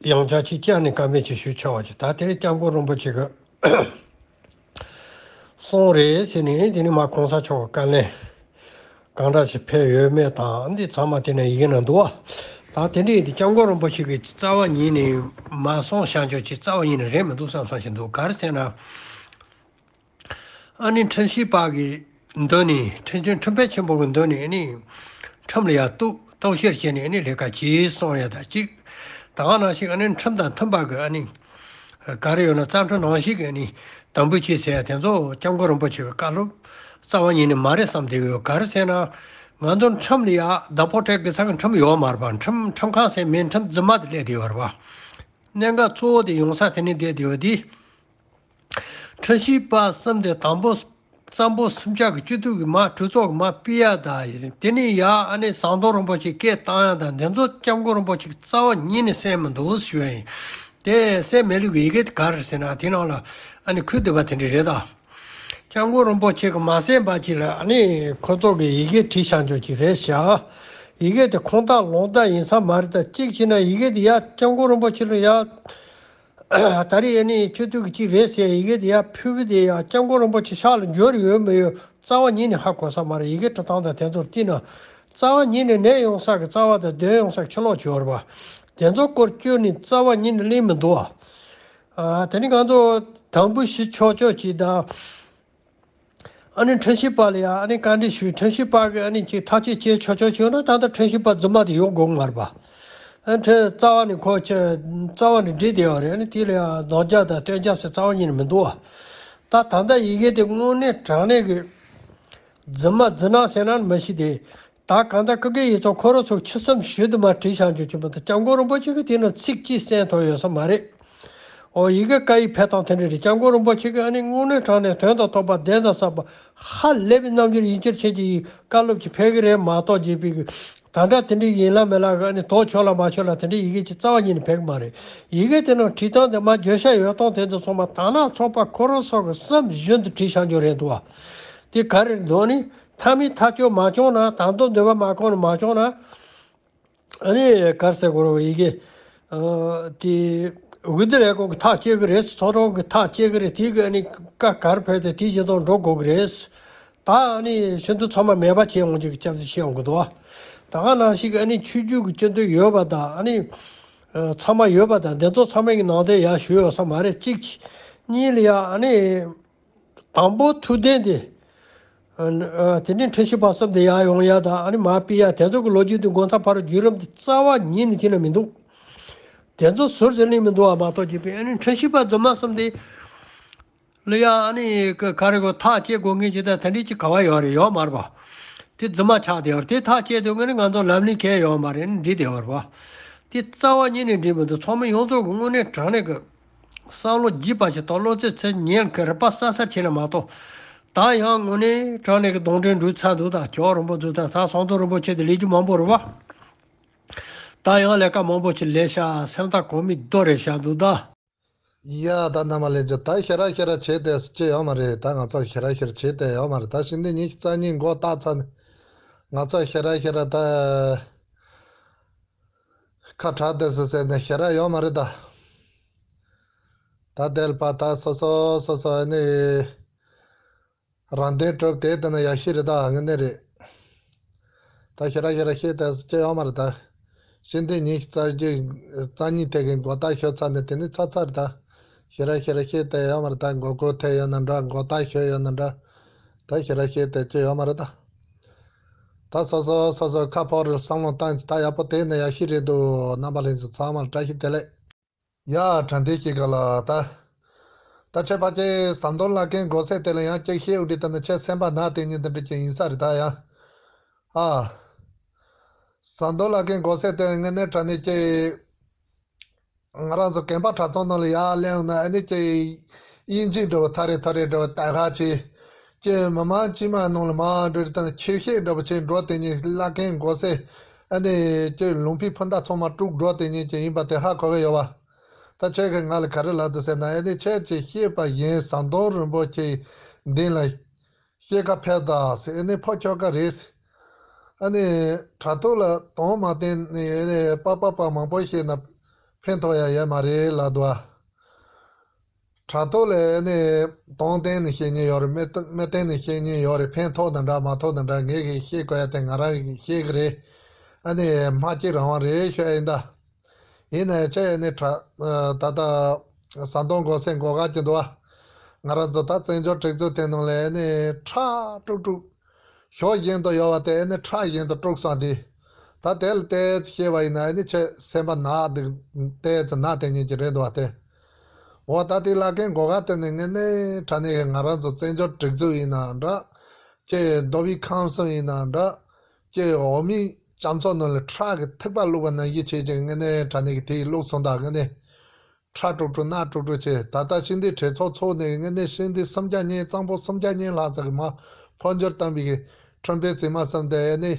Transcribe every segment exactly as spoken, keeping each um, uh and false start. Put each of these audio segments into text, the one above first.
ཡང་བསྐྱར་ཅིག་བསྐྱར་ནས་བཀའ་མོལ་ཅིག་ཞུ་ཆོག་པ་ཅིག་ད་དེ་རིང་སྐྱབས་མགོན་རིན་པོ་ཆེ་གི་གསུང་རེད་ཟེར་ནས་དེ་ནི་མ་གོང་ས་མཆོག་གི་བཀའ་ལན་གང་འདྲ་ཞིག་ཕེབས་ཡོད་མེད་དང་འདི་ཚང་མ་དེ་ནས་ཡི་གེ་ནང་འདུག་བ། ད་དེ་འདྲའི་དེ་སྐྱབས་མགོན་རིན་པོ་ཆེ་གི་རྩ་བ་ཉིད་ནས་མ་གསུངས་བྱང་ཆུབ་ཅིག་རྩ་བ་ཉིད་ནས་རེད་མི་འདུག་བསམ་བསམ་ཞིག་འདུག་ག་རེ་ཟེར་ན། ཨ་ནི་ཁྲིམས་ཞིབ་པ་གི་མདུན་ནས་ཁྲིམས་ཆེན་ཁྲིམས་དཔོན་ཆེན་པོ་གི་མདུན་ནས་ཨ་ནི་ཁྲིམས་ལ་ཡར་གཏུག་གཏུག་བཤེར་བྱས་ནས་ཨ་ནི་ལས་ཀ་བྱེད་གསུང་ཡ་ད་གཅིག་ད་ག་ནང་བཞིན་ཨ་ནི་ཁྲིམས་དང་མཐུན་པ་གི་ཨ་ནི་ག་རེ་ཡོད་ན་རྩ་ཁྲིམས་ནང་བཞིན་གི་ཨ་ནི་དམ་འབུལ་བྱེད་ཟེར་ཡ་དེ་ཚོ་སྐྱབས་མགོན་རིན་པོ་ཆེ་གི་བཀའ་སློབ་རྩ་བ་ཉིད་ནས་མ་རེད་བསམ་བསྡད་ཡོད། ག་རེ་ཟེར་ན་ང་ཚོ་ཁྲིམས་ལ་ཡ་བདག་པོ་སྤྲད་དགོས་ས་གི་ཁྲིམས་ཡོད་མ་རེད་པ། ཁྲིམས་ཁྲིམས་ཁང་ཟེར་མིན་ཁྲིམས་རྫུན་མ་དེ་སླེབས་བསྡད་ཡོད་རེད་པ། གནད་འགག་གཙོ་བོ་དེ་ཡོང་ས་དེ་ནི་བསྡད་བསྡད་ཡོད་དེ། ཁྲིམས་ཞིབ་པ་གསུམ་དེ་དང་པོ་གཙང་པོ་སུམ་བརྒྱ་གི་སྤྱི་འཐུས་ཀྱི་མ་གྲོས་ཚོགས་ཀྱི་མ་ཕུད་ཡ་ད་ཡིན། དེ་ནས་ཡ་ཨ་ནི་ཟམ་གདོང་རིན་པོ་ཆེ་སྐད་བཏང་ཡ་ད་འདི་ཚོ་སྐྱབས་མགོན་རིན་པོ་ཆེ་གི་རྩ་བ་ཉིད་ནས་གསན་མི་འདུག་ཞུ་ཡ་ཡིན། དེ་གསན་མེད་ལུགས་ཀྱི་ཡི་གེ་དེ་ག་རེ་ཟེར་ན་དེ་ནང་ལ་ཨ་ནི་ཁུལ་འདུས་པ་དེ་འདྲ་རེད་ད། སྐྱབས་མགོན་རིན་པོ་ཆེ་གི་མ་གསན་པ་ཅིག་ལ་ཨ་ནི་ཁོ་ཚོ་གི་ཡི་གེ་བྲིས་བཞག་འཇོག་ཅིག་རེད་ཤག་ཡི་གེ་དེ་ཁུངས་དག་ལུང་དག་ཡིན་ས་མ་རེད་ད། གཅིག་བྱས་ན་ཡི་གེ་དེ་ཡ་སྐྱབས་མགོན་རིན་པོ་ཆེ་ལ་ཡ། ད་རེས་ཨ་ནི་སྤྱི་འཐུས་ཀྱི་གཅིག་རེད་ཟེར་ཡི་གེ་དེ་ཡར་ཕུལ་བུ་དེ་ཡང་སྐྱབས་མགོན་རིན་པོ་ཆེ་ཕྱག་ལ་འབྱོར་ཡོད་མེད་ཡོད་རྩ་བ་ཉིད་ནས་ཧ་གོ་ས་མ་རེད། ཡི་གེ་འབྲི་སྟངས་དང་དེ་ཚོར་བལྟས་ན་རྩ་བ་ཉིད་ནས་ནད་ཡོང་ས་གི་རྩ་བ་དང་གདོན་ཡོང་ས་གི་ཕྱི་ལོགས་ཡོད་རེད་པ། དེ་ཚོ་སྐོར་བསྐྱོན་ནས་རྩ་བ་ཉིད་ནས་གླེང་མི་འདུག་ཨ། དེ་ནི་ང་ཚོ་དམ་འབུལ་ཞུ་ཆོག་ཆོག་ཅིག་དང་། ཨ་ནི་ཁྲིམས་ཞིབ་པ་ལ་ཡང་ཨ་ནི་བཀའ་འདྲི་ཞུས། ཁྲིམས་ཞིབ་པ་གིས་ཨ་ནི་ཅིག་ཐག་གཅོད་བྱེད་ཆོག་ཆོག་བྱུང་ན་ད་ལྟ་ཁྲིམས་ཞིབ་པ་རྫུན་མ་དེ་ཡོང་དགོས་མ་རེད་པ། ཨ་ནི་ཁྲིམས་རྩ་བ་ནས་ཁོ་ཆ་རྩ་བ་ནས་འགྲིག་བསྡད་ཡོད་རེད། ཨ་ནི་དེ་ལ་ཡང་རྡོག་རྒྱག་དང་སྟོན་རྒྱག་ཟེར་རྩ་བ་ཉིད་ནས་མི་འདུག་བ། ད་ད་ལྟ་ཡི་གེ་དེ་དངོས་གནས་དྲང་གནས་ཀྱི་རྫུན་མ་རྫུན་ནག་ཟེར་ན་མི་ཤེས་ཏེ། ད་གང་ལྟར་ཀུ་ཀེ་ཡིག་ཚང་ཁོ་རང་ཚོ་ཆུ་ཚོད་བཞི་དུ་མ་བྲིས་བཞག་འཇོག་གི་མི་འདུག་སྐྱབས་མགོན་རིན་པོ་ཆེ་གིས་དེ་ནང་ཚིག་གཅིག་གསན་ཐུབ་ཡོད་ས་མ་རེད། ཨོ་ཡི་གེ་བཀའ་ཡིག་ཕེབས་སྟངས་དེ་འདྲ་རེད། སྐྱབས་མགོན་རིན་པོ་ཆེ་གིས་ཨ་ནི་དངོས་གནས་དྲང་གནས་དོན་དང་ཐོག་པ་བདེན་དང་ཟབ་པ་ཧ་ལས་པའི་རྣམ་འགྱུར་ཡིན་གཅིག་མིན་གཅིག་གི་བཀའ་སློབ་ཅིག་ཕེབས་ཀྱི་རེད་མ་གཏོགས་བྱས་པའི་ད་འདྲ་དེ་འདྲའི་ཡིན་ལ་མེད་ལ་གི་ཨ་ནི་དོ་ཆོག་ལ་མ་ཆོག་ལ་དེ་འདྲའི་ཡི་གེ་ཅིག་རྩ་བ་ཉིད་ནས་ཕེབས་ཀྱི་མ་རེད། ཡི་གེ་དེ་ནང་བྲིས་སྟངས་དེ་མ་བརྗོད་བྱ་ཡོད་སྟངས་དེ་ཚོ་ཚང་མ་དར་ནག་ཚོགས་པ་ཁོ་རང་ཚོ་གི་བསམ་བཞིན་དུ་བྲིས་བཞག་འཇོག་རེད་འདུག་བ། དེ་ག་རེ་འདུག་ནི། མཐའ་མའི་ཐག་གཅོད་མ་བྱུང་ན། ད་དུང་འདོད་པ་མ་སྐོང་ན་མ་བྱུང་ན། ཨ་ནི་ག་རེ་ཟེར་དགོས་རེད། ཡི་གེ་ཨ་དེ་འོས་བསྡུ་ལས་ཁུངས་ཀྱིས་ཐག་བཅད་ཀྱི་རེད། ཚོགས་དྲུང་གིས་ཐག་བཅད་ཀྱི་རེད། དེ་གི་ཨ་ནི་བཀའ་ག་རེ་ཕེབས་ཏེ་དེ་བཞིན་དུ་འགྲོ་དགོས་ཀྱི་རེད། ད་ཨ་ནི་ཤིན་ཏུ་ཚང་མ་མེད་པ་བྱས་འོང་རྒྱུ་གི་སྐྱབས་སུ་མཆི་འོང་གི་འདུག་བ། ད་ག་ནང་བཞིན་གྱི་ཨ་ནི་ཆོས་བརྒྱུད་ཀྱི་སྤྱི་འཐུས་ཡོད་པ་དང་ཨ་ནི་ཨ་ཚང་མ་ཡོད་པ་དང་འདི་ཚོ་ཚང་མ་གི་ནང་དོན་ཡར་ཞུ་ཡོད་ས་མ་རེད། གཅིག་གཉིས་ལ་ཡ་ཨ་ནི། དང་པོ་ཐུགས་བདེན་དེ། ཨ་ཨ་དེ་ནས་ཁྲིམས་ཞིབ་པ་གསུམ་དེ་ཡར་ཡོང་ཡ་དང་ཨ་ནི་མར་ཕུད་ཡ་དེ་ཚོ་གི་ལོ་རྒྱུས་དེ་མགོ་མཐའ་བར་བརྒྱུད་རིམ་དེ་རྩ་བ་ཉིད་ནས་དེ་ན་མི་འདུག་དེ་ཚོ་ཟུར་ཟིན་ལས་མི་འདུག་བ་མ་གཏོགས་བྱས་པའི་ཨ་ནི་ཁྲིམས་ཞིབ་པ་རྫུན་མ་གསུམ་དེ་ལ་ཡ་ཨ་ནི་ག་ག་རེ་གོ་ཐག་བཅད་དགོས་ངེས་ཀྱི་ད་དེ་འདྲས་ཀྱི་ག་བ་ཡོད་རེད། ཡོད་མ་རེད་པ། དེ་རྫུན་མ་ཆགས་བསྡད་ཡོད་རེད། དེ་ཐག་བཅད་དུས་ངས་ནི་ང་ཚོ་ལམ་ལུགས་གལ་ཡོད་མ་རེད། འགྲིག་བསྡད་ཡོད་རེད་པ། དེ་རྩ་བ་ཉིད་ནས་འགྲིག་མི་འདུག་ཚང་མ་ཡོངས་རྫོགས་ཀྱི་དངོས་གནས་དྲང་གནས་ཀྱི། བསམ་བློ་རྒྱས་པ་ཞིག་དང་བློ་རྩེ་ཚེ་ཉན་གི་རིག་པ་གསལ་གསལ་བྱས་ན་མ་གཏོགས། ད་ཡང་དངོས་གནས་དྲང་གནས་ཀྱི་གདོན་འདྲེ་འགྲོས་ཚར་འདུག་ད་ཇོ་རིན་པོ་འཛུལ་ད་ད་ཟམ་གདོང་རིན་པོ་ཆེ་དེ་ལས་རྒྱུ་མང་པོ་རེད་པ། ད་ཡང་ལས་ཀ་མང་པོ་ཞིག་ལས་ཤག་སེམས་ཐག་གོ་མི་རྡོ་རེད་ཤག་འདུག་ད། ཡ་ད་རྣམ་པ་ལྷན་རྒྱས་ད་ཤེ་ར་ཤེ་ར་བྱས་ཏེ་ཅི་ཡོད་མ་རེད། ད་ང་ཚོ་ཤེ་ར་ཤེ་ར་བྱས་ཏེ་ཡོད་མ་རེད། ད་ཕྱི་ཟླ་ཉི་ཤུ་རྩ་གཉིས་མགོ་བཏགས་ཚར་ནས་ང་ཚོ་ཤེ་ར་ཤེ་ར་ད། ཁ་གྲག་བསྡད་སོང་ཟེར་ནས་ཞེ་དྲག་ཡོད་མ་རེད་ད། ད་དེར་པ་ད་སོ་སོ་སོ་སོ་ཨ་ནི་རང་དོན་གྲུབ་དེ་ལྟ་ན་ཡག་ཤོས་རེད་ད། དངོས་གནས་རེད། ད་ཞེ་དྲག་ཞེ་དྲག་བཤད་བསྡད་སོང་ཅི་ཡོད་མ་རེད་ད། ཕྱི་ཟླ་ཉི་ཤུ་རྩ་བརྒྱད་རྩ་གཉིས་དེ་གི་མགོ་བཏགས་ཞུས་ཚར་ནས་དེ་ནི་ཚར་ཚར་རེད་ད། ཞེ་དྲག་ཞེ་དྲག་བཤད་བསྡད་ཡོད་མ་རེད་ད། མགོ་སྐོར་ཐེབས་ཡོད་ན་འདྲ། མགོ་བཏགས་ཞུས་ཡོད་ན་འདྲ། ད་ཞེ་དྲག་བཤད་བསྡད་ཅི་ཡོད་མ་རེད་ད། ད་སོ་སོ་སོ་སོ་ཁ་ཕོར་བསམ་བློ་བཏང་ཅི་ད་ཡག་པོ་དེ་ནས་ཡག་ཤོས་རེད་འདུག་རྣམ་པ་ལྷན་རྒྱས་ཚང་མར་བཀྲ་ཤིས་བདེ་ལེགས། ཡ་དྲན་དེ་ཞིག་ག་ལ་ད། ད་ཆེ་ཕ་ཆེ་ཟམ་གདོང་བླ་རྒན་མགོ་སེར་དེ་ལ་ཡང་ཅིག་བཤད་འོ་འདི་ད་ནི་ཆེ་སེམས་པ་ན་དེ་ཉིད་འདི་འདྲ་ཅིག་ཡིན་ས་རེད་ད་ཡ། ཨ། ཟམ་གདོང་བླ་རྒན་མགོ་སེར་དེ་དངོས་གནས་དྲང་གནས་ཀྱི། ང་རང་ཚོ་གན་པ་གྲྭ་ཚང་ནང་ལ་ཡར་སླེབས་ན་ཨ་ནི་ཀྱི་དབྱིན་ཇི་འདྲ་བོ་ཐ་རེ་ཐ་རེ་འདྲ་བོ་ད་ག་ཅི། ཀྱི་མི་མང་དཀྱུས་མ་ནང་ལ་མར་འགྲོ་རེ་ད་ནི་ཆོས་བཤད་འདྲ་བོ་ཅིག་འགྲོ་དེ་ཉིད་བླ་རྒན་མགོ་སེར་ཨ་ནི་ཀྱི་ལུང་པའི་སྤུན་ཟླ་ཚང་མ་དཀྲུགས་འགྲོ་དེ་ཉིད་ཀྱི་ཡིན་པ་དེ་ཧ་གོ་གི་ཡོད་བ། ད་ཁྱེད་ཀྱིས་ང་ལ་ག་རེ་ལབ་འདུག་ཟེར་ན་ཨ་ནི་ཁྱེད་ཀྱིས་བཤད་པ་ཡིན་ཟམ་གདོང་རིན་པོ་ཆེའི་མདུན་ལ་སྐྱེལ་ཀ་ཕེབས་དང་ཟེར། ཨ་ནི་ཕོ་ཁྱོ་ག་རེད་ཟེར། ཨ་ནི་དྲ་ཐོག་ལ་དོན་མ་བསྟན་ནས་ཨ་ནི་པ་པ་པ་མང་པོ་བཤད་ན། ཕན་ཐོགས་ཡ་ཡོད་མ་རེད་ལབ་འདུག་ཨ། དྲ་ཐོག་ལ་ཨ་ནི་དོན་གཏན་ནས་བཤད་མཁན་ཡོད་རེད། མི་མི་གཏན་ནས་བཤད་མཁན་ཡོད་རེད། ཕན་ཐོགས་དང་འདྲ་མ་ཐོགས་དང་འདྲ། ངས་གི་བཤད་དགོས་ཡ་དེ་ང་རང་གི་བཤད་གི་རེད། ཨ་ནི་སྨྲ་ཤེས་རང་དབང་རེད་ཤོད་ཡིན་ད། ཡིན་ནའི་ཆ་ཡ་ནི་དྲ་ད་ལྟ་ཟམ་གདོང་མགོ་སེར་མགོ་དཀར་གྱི་འདུག་ཨ། ང་རང་ཚོ་ད་བཙན་བྱོལ་སྒྲིག་འཛུགས་དེ་ནང་ལ་ཨ་ནི་ཁྲག་དཀྲུག་དཀྲུག་ཞོ་བཞིན་དུ་ཡོད་པ་དེ་ཨ་ནི་ཁྲག་བཞིན་དུ་དཀྲུགས་སོང་དེ། ད་དེ་ལ་ཏོག་ཙམ་བཤད་པ་ཡིན་ན་ཨ་ནི་ཆེས་སེམས་པ་ན་སྡུག་ཏོག་ཙམ་ན་སྡུག་མཁན་ཅིག་རེད་འདུག་བ་དེ། འོ་ད་དེ་བླ་རྒན་མགོ་དཀར་དེ་ནི་དངོས་གནས་དྲང་གནས་ཀྱི་ང་རང་ཚོ་བཙན་བྱོལ་སྒྲིག་འཛུགས་ཡིན་ནའང་འདྲ། ཅེས་མདོ་དབུས་ཁམས་གསུམ་ཡིན་ནའང་འདྲ། ཅེས་འོས་མིའི་རྒྱ་མཚོ་ནང་ལ་ཁྲག་གི་ཐིགས་པ་བླུགས་པ་ནང་བཞིན་བྱས་ཀྱི་དངོས་གནས་དྲང་གནས་ཀྱི་དེ་བླུགས་སོང་ད་དངོས་གནས། ཁྲག་དཀྲུག་དཀྲུག་སྣ་དཀྲུག་དཀྲུག་བྱས། ད་ལྟ་ཤིང་སྡེའི་གྲོས་ཚོགས་ཚོགས་ནས་དངོས་གནས་ཤིང་སྡེ་སུམ་བརྒྱ་ཉིན་གཙང་པོ་སུམ་བརྒྱ་ཉིན་ལྷག་ཙམ་གྱི་མ་འཕོ་འགྱུར་བཏང་བའི་གི་ཁྲོན་པའི་རྫི་མ་གསུམ་དེ་ཨེ་ནི་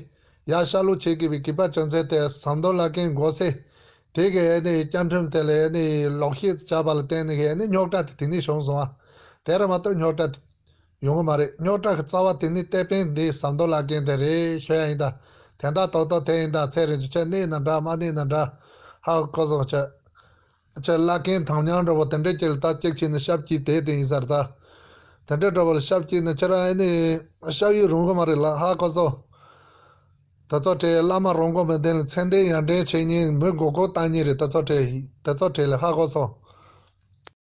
ཡར་ཤར་ལུགས་བྱེད་དགོས་པའི་གུས་པ་བྱོན་ཚད་དེ་ཟམ་གདོང་བླ་རྒན་མགོ་སེར་དེ་གི་ཨེ་ནི་བཅའ་ཁྲིམས་དེ་ལ་ཨེ་ནི་ལོག་བཤད་བྱས་པ་ལ་བརྟེན་ནས་གི་ཨེ་ནི་རྙོག་དྲ་དེ་དེ་ནས་བྱུང་སོང་བ། དེ་ར་མ་གཏོགས་རྙོག་དྲ་དེ་ཡོང་གི་མ་རེད། རྙོག་དྲ་གི་རྩ་བ་དེ་ནི་ཏེ་པན་འདི་ཟམ་གདོང་བླ་རྒན་དེ་རེད་ཤོད་ཡ་ཡིན་ད། དེ་འདྲ་ཏོག་ཏོག་དེ་ཡིན་ད། ཚེ་རིང་ཅུ་ཆ་གནས་ན་འདྲ་མ་གནས་ན་འདྲ། ཧ་གོ་སོང་ཆ། ཁྱེད་བླ་རྒན་དམ་ཉམས་འདྲ་པོ་དེ་འདྲ་ཅིག་ལ་ད་གཅིག་བྱས་ནས་ཞབས་ཀྱིས་དེ་དེ་ཡིན་ཟེར་ད། དེ་འདྲ་འདྲ་པོ་ལ་ཞབས་ཀྱིས་ནི་ཁྱེད་རང་ཨེ་ནི་ཞབས་ཡིག་རུང་གི་མ་རེད་ལ་ཧ་གོ་སོང་། དེ་ཚོ་དེ་བླ་མ་རོང་པོ་མི་ལྡན་ལ་མཚན་ལྡན་ཡར་འདྲེན་བྱེད་མཁན་མི་མགོ་སྐོར་བཏང་མཁན་རེད། དེ་ཚོ་དེ་དེ་ཚོ་དེ་ལ་ཧ་གོ་སོང་།